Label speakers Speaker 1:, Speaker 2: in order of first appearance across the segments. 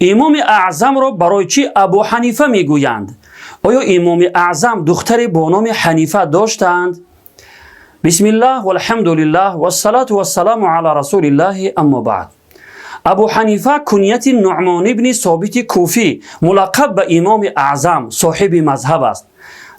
Speaker 1: Имоми Аъзамро барои чӣ Абу Ҳанифа мегӯянд? Оё Имоми Аъзам духтаре бо номи Ҳанифа доштанд? Бисмиллаҳ, валҳамдулиллаҳ, вассалату вассаламу ала расулиллаҳи, аммо баъд. Абу Ҳанифа кунияти Нуъмон ибни Собити Куфӣ, мулаққаб ба Имоми Аъзам, соҳиби мазҳаб аст.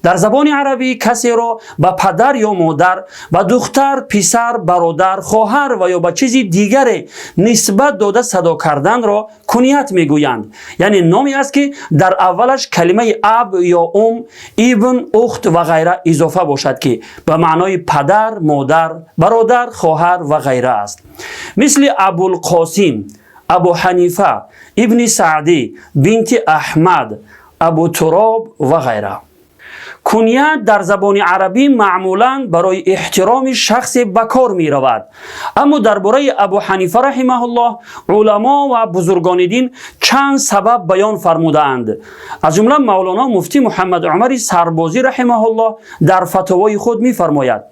Speaker 1: Дар забони арабӣ касеро ба падар ё модар, ба духтар, писар, бародар, хоҳар ва ё ба чизи дигаре нисбат дода садо карданро куният мегӯянд, яъне номе аст, ки дар аввалаш калимаи аб ё ум, ибн, ухт ва ғайра изофа бошад, ки ба маънои падар, модар, бародар, хоҳар ва ғайра аст, мисли Абулқосим, Абу Ҳанифа, Ибни Саъдӣ, бинти Аҳмад, Абутуроб ва ғайра. Куният дар забони арабӣ маъмулан барои эҳтироми шахсе ба кор меравад, аммо дар бораи Абу Ҳанифа раҳимаҳуллоҳ уламо ва бузургони дин чанд сабаб баён фармудаанд. Аз ҷумла Мавлоно муфтӣ Муҳаммад Умари Сарбозӣ раҳимаҳуллоҳ дар фатвои худ мефармояд: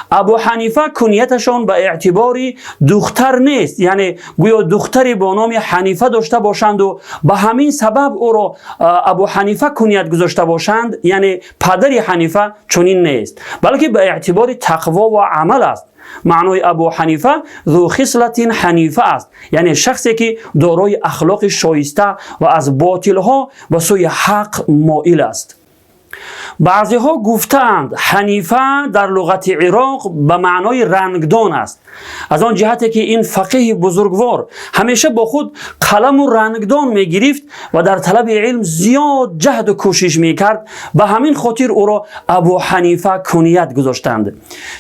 Speaker 1: Абу Ҳанифа кунияташон ба эътибори духтар нест, яъне гӯё духтаре бо номи Ҳанифа дошта бошанду ба ҳамин сабаб ӯро Абу Ҳанифа куният гузошта бошанд, яъне падари Ҳанифа, чунин нест, балки ба эътибори тақво ва амал аст. Маънои Абу Ҳанифа зу хислатин ҳанифа аст, яъне шахсе, ки дорои ахлоқи шоиста ва аз ботилҳо ба сӯи ҳақ моил аст. Баъзеҳо гуфтаанд, Ҳанифа дар луғати Ироқ ба маънои рангдон аст, аз он ҷиҳате ки ин фақиҳи бузургвор ҳамеша бо худ қаламу рангдон мегирифт ва дар талаби илм зиёд ҷаҳду кӯшиш мекард, ба ҳамин хотир ӯро Абу Ҳанифа куният гузоштанд.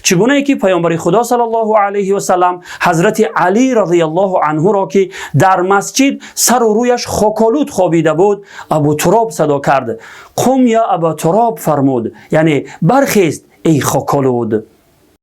Speaker 1: Чӣ гунае ки Паёмбари Худо саллаллоҳу алайҳи васалам ҳазрати Алӣ разияллоҳу анҳуро, ки дар масҷид сару рӯяш хоколуд хобида буд, Абу Туроб садо кард. «Қум я Аба Туроб» фармуд, яъне бархест, эй хоколуд.